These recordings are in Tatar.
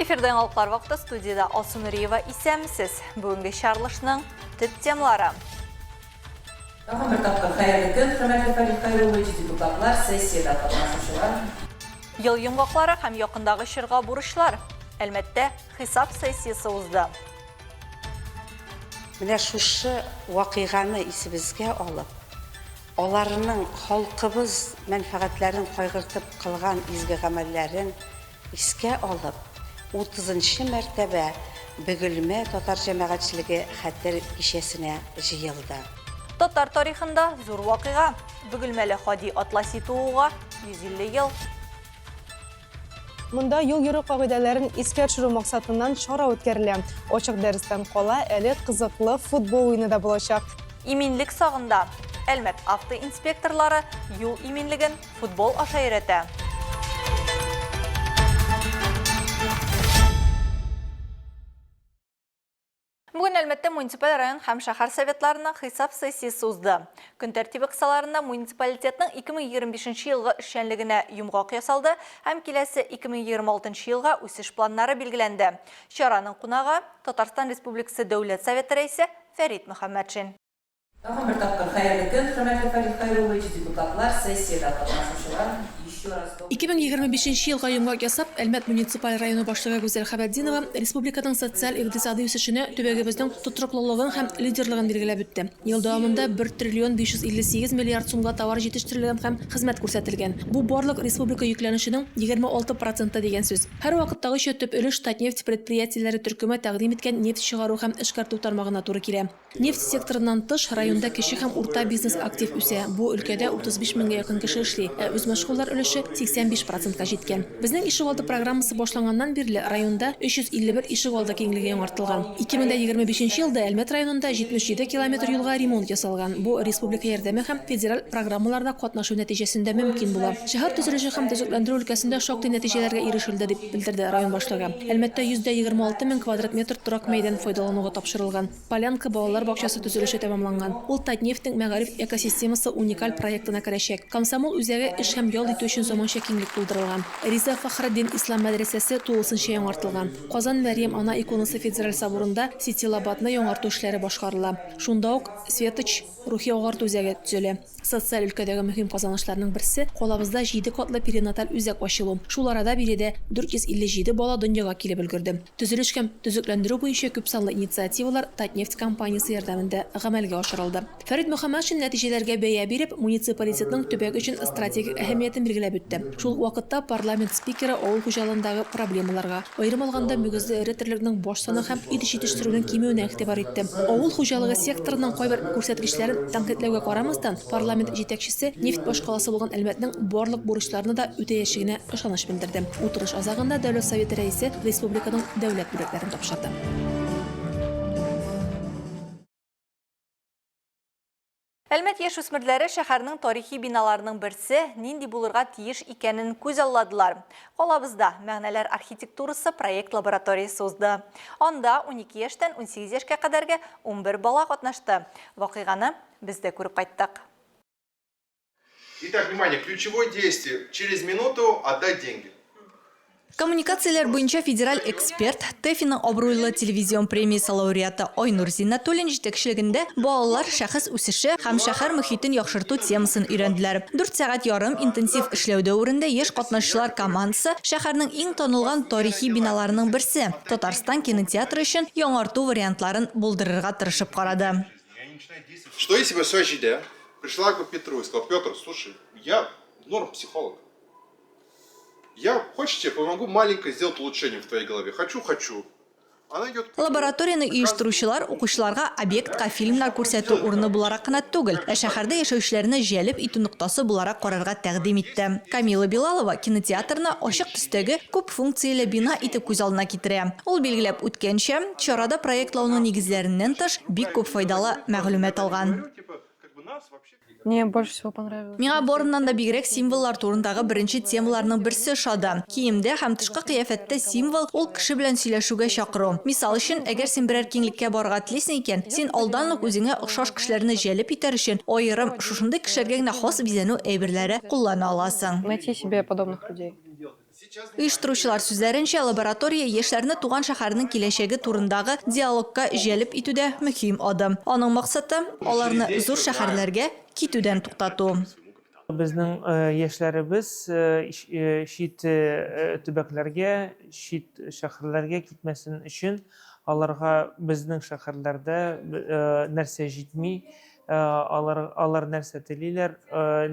Эфирда яңалыклар вакыты студиядә Алсу Нуриева исәнмесез. Бүгенге чарлышның төп темалары. Тагын бер тапкыр хәерле көн, хөрмәтле Фәрит Хәйруллович, депутатлар, сессиядә катнашучылар. Ел йомгаклары һәм якындагы чорга бурычлар. Әлмәттә хисап сессиясе узды. Менә шушы вакыйганы исебезгә алып, аларның халкыбыз мәнфәгатьләрен кайгыртып кылган изге гамәлләрен искә алып, утызынчы мәртәбә Бөгелмә татар җәмәгатьчелеге хәтер кичәсенә җыелды. Татар тарихында зур вакыйга, Бөгелмәле Һади Атласи тууга 150 ел. Монда юл йөрү кагыйдәләрен искә төшерү максатыннан чара үткәрелә. Ачык дәрестән кала әле кызыклы футбол уены да булачак. Иминлек сагында. Әлмәт автоинспекторлары юл иминлеген футбол аша өйрәтә. Бүген Әлмәттә муниципаль район һәм шәһәр советларының хисап сессиясе узды. Көн тәртибе кысаларында муниципалитетның 2025 елгы эшчәнлегенә йомгак ясалды һәм киләсе 2026 елга үсеш планнары билгеләнде. Чараның кунагы, Татарстан Республикасы Дәүләт Советы Рәисе Фәрит Мөхәммәтшин. Тагын бер тапкыр хәерле көн, хөрмәтле Фәрит Хәйруллович, депутатлар, сессиядә катнашучылар, еще раз добрый. 2025 нче елга йомгак ясап, Әлмәт муниципаль районы башлыгы Гүзәл Хәбәтдинова республиканың социаль-икътисадый үсешенә төбәгебезнең тотрыклылыгын һәм лидерлыгын билгеләп үтте. Ел дәвамында бер триллион 558 миллиард сумга товар җитештерелгән һәм хезмәт күрсәтелгән. Бу барлык республика йөкләнешенең 26 проценты дигән сүз. Һәрвакыттагыча төп өлеш Татнефть предприятиеләре төркеме тәкъдим иткән нефть чыгару һәм эшкәртү тармагына туры килә. Нефть секторыннан тыш, районда кече һәм урта бизнес актив үсә, бу өлкәдә 35 меңгә якын кеше эшли, ә үзмәшгульләр өлеше 85 процентка җиткән. Безнең ишегалды программасы башланганнан бирле районда 351 ишегалды киңлеге яңартылган. 2025 нче елда Әлмәт районында 77 километр юлга ремонт ясалган, бу республика ярдәме һәм федераль программаларда катнашу нәтиҗәсендә мөмкин була. Шәһәр төзелеше һәм төзекләндерү өлкәсендә шактый нәтиҗәләргә ирешелде, дип белдерде район башлыгы. Әлмәттә 126 мең квадрат метр торак мәйдан файдалануга тапшырылган. Полянка балалар бакчасы төзелеше тәмамланган. Ул Татнефтьнең мәгариф экосистемасы уникаль проектына керәчәк. Комсомол үзәге эш һәм ял итү өчен заманча киңлек булдырылган. Риза Фәхретдин ислам мәдрәсәсе тулысынча яңартылган. Казан Мәрьям Ана иконасы федераль соборында Ситилабадны яңарту эшләре башкарыла. Шунда ук Светоч рухи-агарту үзәге төзелә. Социаль өлкәдәге мөһим казанышларның берсе, калабызда җиде катлы перинаталь үзәк ачылу. Шул арада биредә 457 бала дөньяга килеп өлгерде. Төзелеш һәм төзекләндерү буенча күпсанлы инициативалар Татнефть компаниясе ярдәмендә гамәлгә ашырылды. Фәрит Мөхәммәтшин нәтиҗәләргә бәя биреп, муниципалитетның төбәк өчен стратегик әһәмиятен билгеләп үтте. Шул ук вакытта парламент спикеры авыл хуҗалыгындагы проблемаларга, Аерым алганда, мөгезле эре терлекнең баш саны һәм ит җитештерүнең кимүенә игътибар итте. Авыл хуҗалыгы секторының кайбер күрсәткечләрен тәнкыйтьләүгә карамастан, парламент җитәкчесе нефть башкаласы булган Әлмәтнең барлык бурычларны да үтәячегенә ышаныч белдерде. Утырыш азагында Дәүләт Советы Рәисе республиканың дәүләт бүләкләрен тапшырды. Әлмәт яшүсмерләре шәһәрнең тарихи биналарының берсе нинди булырга тиеш икәнен күзалладылар. Калабызда Мәгънәләр архитектурасы проект лабораториясе узды. Анда 12 яшьтән 18 яшькә кадәрге 11 бала катнашты. Вакыйганы без дә күреп кайттык. Итак, внимание, ключевое действие. Через минуту отдать деньги. Коммуникацияләр буенча федераль эксперт, ТЭФИның абруйлы телевизион премиясе лауреаты Айнур Зиннәтуллин җитәкчелегендә балалар шәхес үсеше һәм шәһәр мохитен яхшырту темасын өйрәнделәр. Дүрт сәгать ярым интенсив эшләү дәверендә яшь катнашчылар командасы шәһәрнең иң танылган тарихи биналарының берсе, Татарстан кинотеатры өчен яңарту вариантларын булдырырга тырышып карады. Что если бы Саҗидә пришла к Петру и сказала, Петр, слушай, я норм психолог. Я, хочешь, тебе помогу маленькое сделать улучшение в твоей голове? Хочу, хочу. Лабораторияне оештыручылар укучыларга объектка фильмнар күрсәтү урыны буларак кына түгел, ә шәһәрдә яшәүчеләрне җәлеп итү ноктасы буларак карарга тәкъдим итте. Камила Билалова кинотеатрны ачык төстәге күп функцияле бина итеп күз алдына китерә. Ул билгеләп үткәнчә, чарада проектлауның нигезләреннән тыш, бик күп файдалы мәгълүмат алган. Мне больше всего понравилось. Миңа барыннан да бигрәк символлар турындагы беренче темаларның берсе ошады. Киемдә һәм тышкы кыяфәттә символ, ул кеше белән сөйләшүгә чакыру. Мисал өчен, әгәр син берәр киңлеккә барырга телисең икән, син алдан ук үзеңә охшаш кешеләрне җәлеп итәр өчен аерым, шушындый кешеләргә генә хас бизәнү әйберләре куллана аласың. Найти себе подобных людей. Оештыручылар сүзләренчә, лаборатория яшьләрне туган шәһәрнең киләчәге турындагы диалогка җәлеп итүдә мөһим адым. Аның максаты, аларны зур шәһәрләргә китүдән туктату. Безнең яшьләребез чит төбәкләргә, чит шәһәрләргә китмәсен өчен, аларга безнең шәһәрләрдә нәрсә җитми, алар, алар нәрсә телиләр,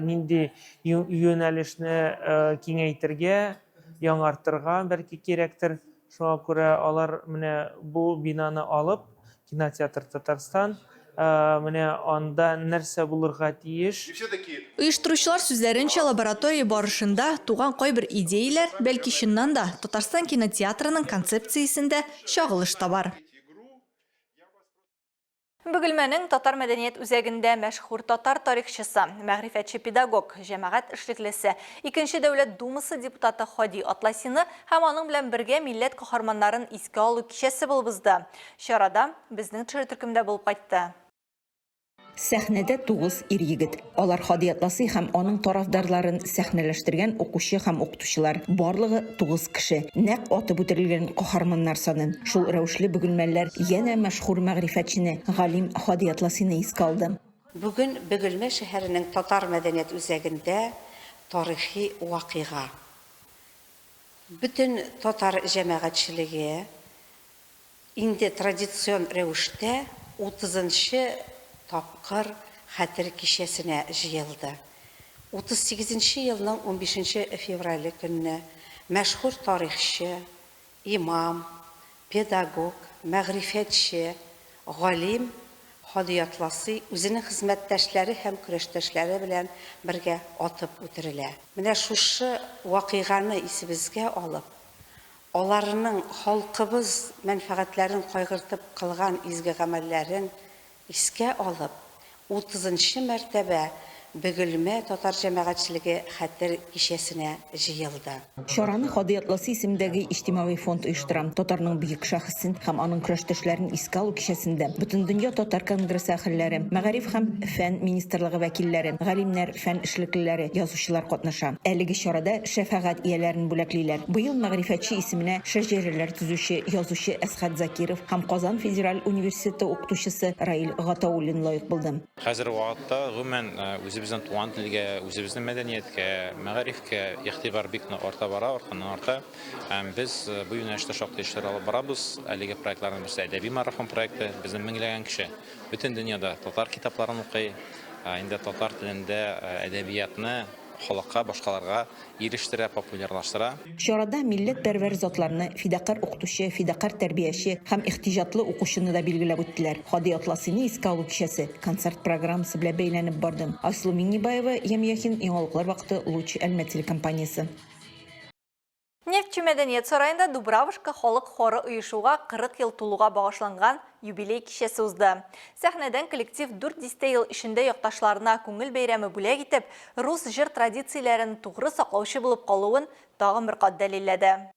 нинди юнәлешне киңәйтергә, яңартырга бәлки кирәктер. Шуңа күрә алар менә бу бинаны алып, кинотеатр Татарстан, менә анда нәрсә булырга тиеш? Оештыручылар сүзләренчә, лаборатория барышында туган кайбер идеяләр, бәлки, чыннан да, Татарстан кинотеатрының концепциясендә чагылыш табар. Бөгелмәнең Татар мәдәният үзәгендә мәшһүр татар тарихчысы, мәгърифәтче-педагог, җәмәгать эшлеклесе, Икенче дәүләт Думасы депутаты Һади Атласины һәм аның белән бергә милләт каһарманнарын искә алу кичәсе булып узды. Чарада безнең төшерү төркеме дә булып кайтты. Сәхнәдә тугыз ир-егет. Алар Һади Атласи һәм аның тарафдарларын сәхнәләштергән укучы һәм укытучылар. Барлыгы тугыз кеше. Нәкъ атып үтерелгән каһарманнар саны. Шул рәвешле бөгелмәлеләр янә мәшһүр мәгърифәтчене, галим Һади Атласины искә алды. Бүген Бөгелмә шәһәренең Татар мәдәният үзәгендә тарихи вакыйга. Бөтен татар җәмәгатьчелеге Инде традицион рәвештә утызынчы тапкыр Хәтер кичәсенә җыелды. 38 нче елның унбишенче феврале көнне мәшһүр тарихчы, имам, педагог, мәгърифәтче, галим Һади Атласи үзенең хезмәттәшләре һәм көрәштәшләре белән бергә атып үтерелә. Менә шушы вакыйганы исебезгә алып, Аларның халкыбыз мәнфәгатьләрен кайгыртып кылган изге гамәлләрен искә алып, утызынчы мәртәбә Бөгелмә татар җәмәгатьчелеге хәтер кичәсенә җыелды. Чараны Һади Атласи исемендәге иҗтимагый фонд оештыра. Татарның бөек шәхесен һәм аның көрәштәшләрен искә алу кичәсендә Бөтендөнья татар конгрессы әһелләре, мәгариф һәм фән министрлыгы вәкилләре, галимнәр, фән эшлеклеләре, язучылар катнаша. Әлеге чарада шәфәгать ияләрен бүләклиләр. Быел мәгърифәтче исеменә шәҗәрәләр төзүче, язучы Әсхәт Закиров һәм Казан федераль университеты укытучысы Раил Гатауллин лаек булды. Хәзерге вакытта, гомумән, үзебезнең туган телгә, үзебезнең мәдәнияткә, мәгарифкә игътибар бик нык арта бара, артканнан-арта. Һәм без бу юнәлештә шактый эшләр алып барабыз. Әлеге проектларның берсе Әдәби марафон проекты. Безнең меңләгән кеше бөтен дөньяда татар китапларын укый. Инде татар телендә әдәбиятны халыкка, башкаларга ирештерә, популярлаштыра. Чарада милләтпәрвәр затларны, фидакарь укытучы, фидакарь тәрбияче һәм ихтиҗатлы укучыны да билгеләп үттеләр. Һади Атласыйны искә алу кичәсе концерт программасы белән бәйләнеп барды. Айсылу Миңнебаева, Ям Яхин, Яңалыклар вакыты, Луч, Әлмәт телекомпаниясе. Нефтьче мәдәният сараенда Дубравушка халык хоры оешуга 40 ел тулуга багышланган юбилей кичәсе узды. Сәхнәдән коллектив дүрт дистә ел эчендә якташларына күңел бәйрәме бүләк итеп, рус җыр традицияләрен тугры саклаучы булып калуын тагын бер кат дәлилләде.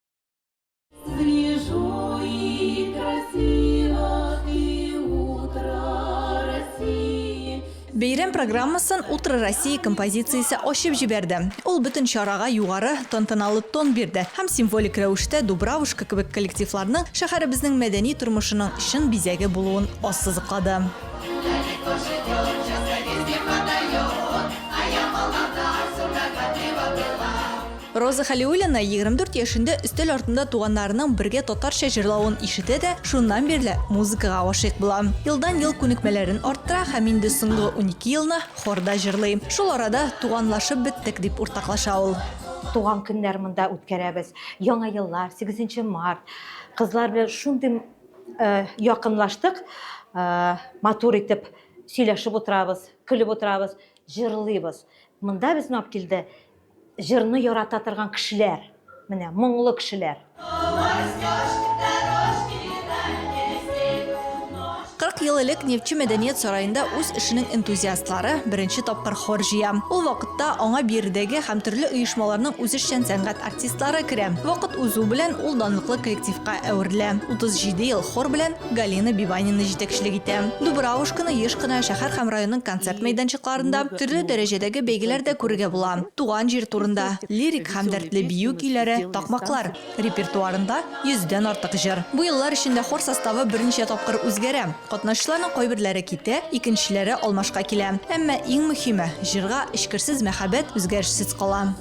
Свежо и красиво ты, утро России. Бәйрәм программасын Утро России композициясе ачып җибәрде. Ул бөтен чарага югары, тантаналы тон бирде һәм символик рәвештә Дубравушка кебек коллективларның шәһәребезнең мәдәни тормышының чын бизәге булуын ассызыклады. Роза Хәлиуллина 24 яшендә өстәл артында туганнарының бергә татарча җырлавын ишетә дә, шуннан бирле музыкага гашыйк була. Елдан-ел күнекмәләрен арттыра һәм инде соңгы 12 елны хорда җырлый. Шул арада туганлашып беттек, дип уртаклаша ул. Туган көннәр монда үткәрәбез, Яңа еллар, сигезенче март. Кызлар белән шундый якынлаштык, матур итеп сөйләшеп утырабыз, көлеп утырабыз, җырлыйбыз. Монда безне алып килде Җырны ярата торган кешеләр, менә моңлы кешеләр. 40 40 ел элек Нефтьче мәдәният сараенда үз эшенең энтузиастлары беренче тапкыр хор җыя. Ул вакытта аңа биредәге һәм төрле оешмаларның үзешчән сәнгать артистлары керә. Вакыт узу белән ул данлыклы коллективка әверелә. 37 ел хор белән Галина Биванина җитәкчелек итә. Дубравушканы еш кына шәһәр һәм районның концерт мәйданчыкларында, төрле дәрәҗәдәге бәйгеләрдә күрергә була. Туган җир турында, лирик һәм дәртле бию көйләре, такмаклар. Репертуарында, йөздән артык җыр. Бу еллар эчендә хор составы берничә тапкыр үзгәрә. Катнашучыларның кайберләре китә, икенчеләре алмашка килә. Әмма иң мөһиме, җырга эчкерсез мәхәббәт үзгәрешсез кала.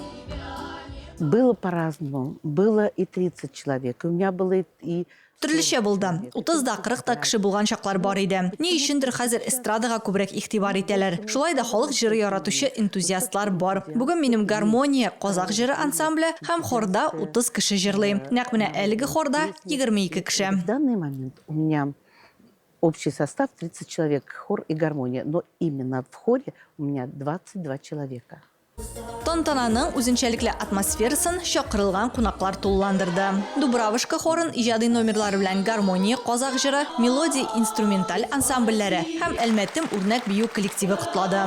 Было по-разному. Было и 30 человек, и у меня было и Төрлечә булды. 30 да, 40 та кеше булган чаклар бар иде. Ни өчендер хәзер эстрадага күбрәк игътибар итәләр. Шулай да халык җыры яратучы энтузиастлар бар. Бүген минем Гармония казак җыры ансамбле һәм хорда 30 кеше җырлый. Нәкъ менә әлеге хорда 22 кеше. В данный момент у меня общий состав 30 человек, хор и гармония, но именно в хоре у меня 22 человека. Тантананың үзенчәлекле атмосферасын чакырылган кунаклар тулыландырды. Дубравушка хорын иҗади номерлары белән Гармония казак җыры, Мелодия инструменталь ансамбльләре һәм Әлмәтем үрнәк бию коллективы котлады.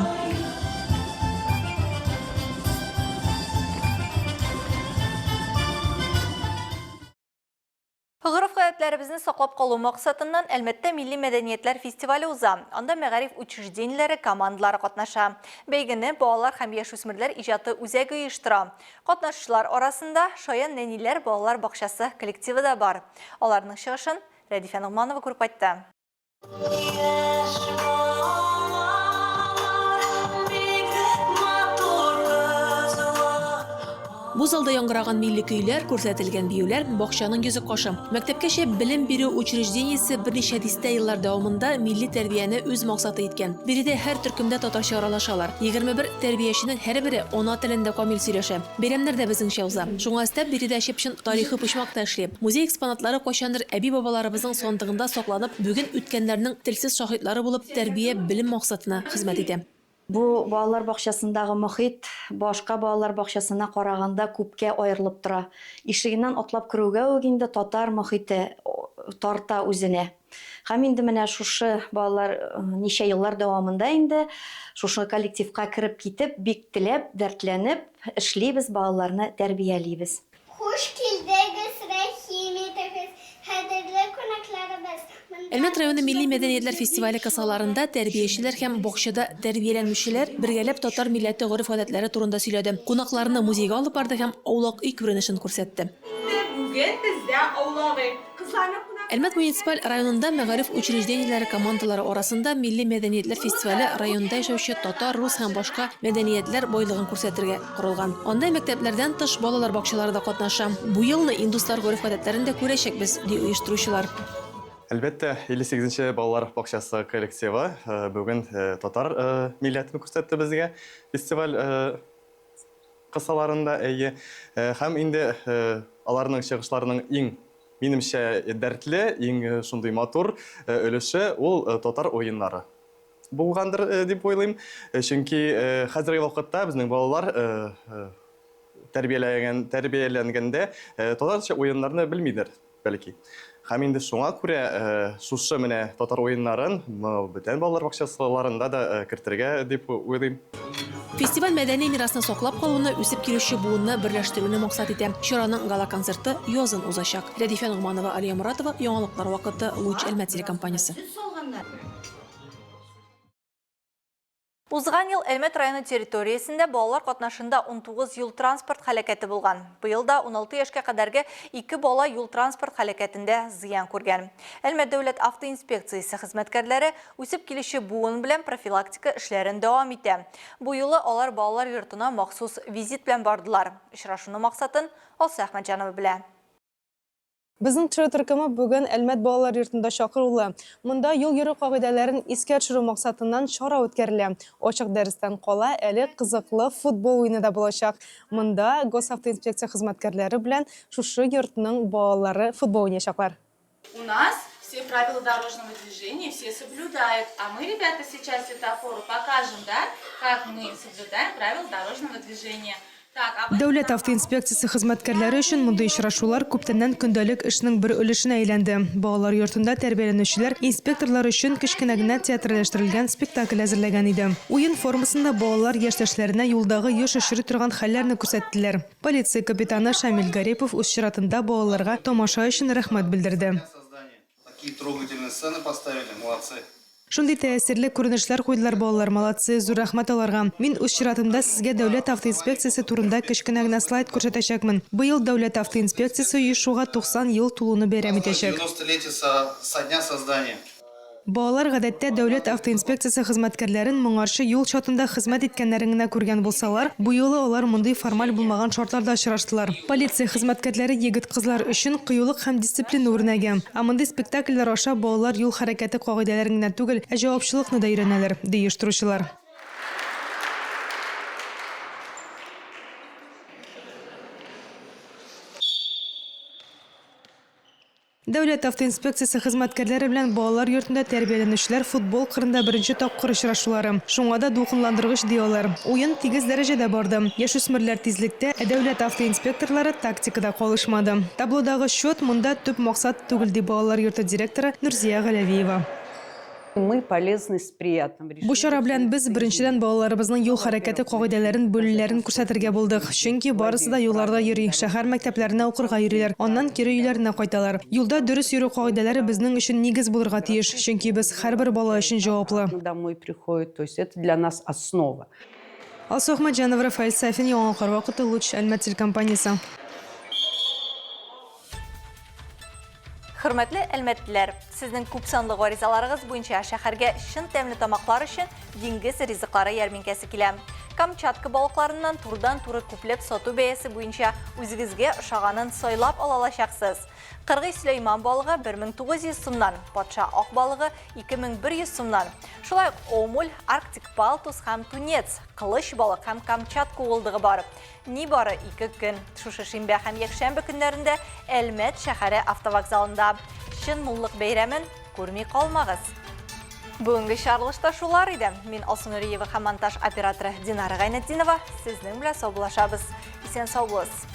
Гореф-гадәтләребезне саклап калу максатыннан Әлмәттә милли мәдәниятләр фестивале уза. Анда мәгариф учреждениеләре командалары катнаша. Бәйгене балалар һәм яшүсмерләр иҗаты үзәге оештыра. Катнашучылар арасында Шаян нәниләр балалар бакчасы коллективы да бар. Аларның чыгышын Рәдифә Ногманова күреп кайтты. Бу залда яңгыраган милли көйләр, күрсәтелгән биюләр, бакчаның йөзек кашы. Мәктәпкәчә белем бирү учреждениесе берничә дистә еллар дәвамында милли тәрбияне үз максаты иткән. Биредә һәр төркемдә татарча аралашалар. 21 тәрбияченең һәрбере ана телендә камил сөйләшә. Бәйрәмнәр дә безнеңчә уза. Шуңа өстәп, биредә чып-чын тарихи почмак та эшли. Музей экспонатлары кайчандыр әби-бабаларыбызның сандыгында сакланып, бүген үткәннәрнең телсез шаһитлары булып, тәрбия, белем максатына хезмәт итә. Бу балалар бакчасындагы мохит башка балалар бакчасына караганда күпкә аерылып тора. Ишегеннән атлап керүгә үк инде татар мохите тарта үзенә. Һәм инде менә шушы балалар ничә еллар дәвамында инде шушы коллективка кереп китеп, бик теләп, дәртләнеп эшлибез, балаларны тәрбиялибез. Хуш килдегез, рәхим итегез, кадерле кунакларыбыз! Монда Әлмәт районы милли мәдәниятләр фестивале кысаларында тәрбиячеләр һәм бакчада тәрбияләнүчеләр бергәләп татар милләте гореф-гадәтләре турында сөйләде, кунакларны музейга алып барды һәм аулак өй күренешен күрсәтте. Бүген бездә аулак өй. Кызларны кунак. Әлмәт муниципаль районында мәгариф учреждениеләре командалары арасында милли мәдәниятләр фестивале районда яшәүче татар, рус һәм башка мәдәниятләр байлыгын күрсәтергә корылган. Анда мәктәпләрдән тыш балалар бакчалары да катнаша. Бу елны индуслар гореф-гадәтләрен дә күрәчәкбез, ди оештыручылар. Әлбәттә, 58 нче балалар бакчасы коллективы бүген татар милләтен күрсәтте безгә фестиваль кысаларында, әйе. Һәм инде аларның чыгышларының иң, минемчә, дәртле, иң шундый матур өлеше ул татар уеннары булгандыр дип уйлыйм. Чөнки хәзерге вакытта безнең балалар тәрбияләгән, тәрбияләнгәндә татарча уеннарны белмидер. Бәлки. Һәм инде шуңа күрә шушы менә татар уеннарын бүтән балалар бакчасыларында да кертергә дип уйлыйм. Фестиваль мәдәни мирасны саклап калуны, үсеп килүче буынны берләштерүне максат итә. Чараның гала-концерты язын узачак. Рәдифә Ногманова, Алия Моратова, Яңалыклар вакыты, Луч Әлмәт телекомпаниясе. Узган ел Әлмәт районы территориясендә балалар катнашында 19 юл-транспорт һәлакәте булган. Быел да 16 яшькә кадәрге ике бала юл-транспорт һәлакәтендә зыян күргән. Әлмәт дәүләт автоинспекциясе хезмәткәрләре үсеп килүче буын белән профилактика эшләрен дәвам итә. Бу юлы алар балалар йортына махсус визит белән бардылар. Очрашуның максатын Алсу Әхмәтҗанова белә. Безнең төшерү төркеме бүген Әлмәт балалар йортында чакырулы. Монда юл йөрү кагыйдәләрен искә төшерү максатыннан чара үткәрелә. Ачык дәрестән кала әле кызыклы футбол уены да булачак. Монда Госавтоинспекция хезмәткәрләре белән шушы йортның балалары футбол уйнаячаклар. У нас все правила дорожного движения все соблюдают. А мы, ребята, сейчас светофору покажем, да, как мы соблюдаем правила дорожного движения. Дәүләт автоинспекциясе хезмәткәрләре өчен мондый очрашулар күптәннән көндәлек эшнең бер өлешенә әйләнде. Балалар йортында тәрбияләнүчеләр инспекторлар өчен кечкенә генә театральләштерелгән спектакль әзерләгән иде. Уен формасында балалар яшьтәшләренә юлдагы еш очрый торган хәлләрне күрсәттеләр. Полиция капитаны Шамил Гарипов үз чиратында балаларга тамаша өчен рәхмәт белдерде. Такие трогательные сцены поставили, молодцы. Шундый тәэсирле күренешләр куйдылар балалар, молодцы, зур рәхмәт аларга. Мин үз чиратымда сезгә Дәүләт автоинспекциясе турында кечкенә генә слайд күрсәтәчәкмен. Быел Дәүләт автоинспекциясе оешуга 90 ел тулуны бәйрәм итәчәк. 90-летие со дня создания. Балалар гадәттә Дәүләт автоинспекциясе хезмәткәрләрен моңарчы юл чатында хезмәт иткәннәрен генә күргән булсалар, бу юлы алар мондый формаль булмаган шартларда очраштылар. Полиция хезмәткәрләре егет-кызлар өчен кыюлык һәм дисциплина үрнәге. Ә мондый спектакльләр аша балалар юл хәрәкәте кагыйдәләрен генә түгел, ә җавапчылыкны да өйрәнәләр, ди оештыручылар. Дәүләт автоинспекциясе хезмәткәрләре белән балалар йортында тәрбияләнүчеләр футбол кырында беренче тапкыр очрашулары. Шуңа да дулкынландыргыч, ди алар. Уен тигез дәрәҗәдә барды. Яшүсмерләр тизлектә, ә дәүләт автоинспекторлары тактикада калышмады. Таблодагы счет монда төп максат түгел, ди балалар йорты директоры Нурзия Галәвиева. Мы полезны с приятным решили. Бу чара белән без, беренчедән, балаларыбызның юл хәрәкәте кагыйдәләрен белүләрен күрсәтергә булдык. Чөнки барысы да юлларда йөри, шәһәр мәктәпләренә укырга йөриләр, аннан кире өйләренә кайталар. Юлда дөрес йөрү кагыйдәләре безнең өчен нигез булырга тиеш, чөнки без һәрбер бала өчен җаваплы. Домой приходят, то есть это для нас основа. Алсу Әхмәтҗанова, Рафаэль Сафин, Яңалыклар вакыты, Луч, Әлмәт телекомпаниясе. Хөрмәтле әлмәтлеләр, сезнең күпсанлы гаризаларыгыз буенча шәһәргә чын тәмле тамаклар өчен диңгез ризыклары ярминкәсе килә. Камчатка балыкларыннан турыдан-туры күпләп сату бәясе буенча үзегезгә ошаганын сайлап ала алачаксыз. Кыргый Сөләйман балыгы 1900 сумнан, патша ак балыгы 2100 сумнан. Шулай ук омуль, арктик палтус һәм тунец, кылыч балык һәм Камчатка уылдыгы бар. Нибары ике көн. Шушы шимбә һәм якшәмбе көннәрендә Әлмәт шәһәре автовокзалында чын муллык бәйрәмен күрми калмагыз. Бүгенге чыгарылышта шулар иде. Мин Алсу Нуриева һәм монтаж операторы Динара Гайнетдинова сезнең белән саубуллашабыз. Исән сау булыгыз.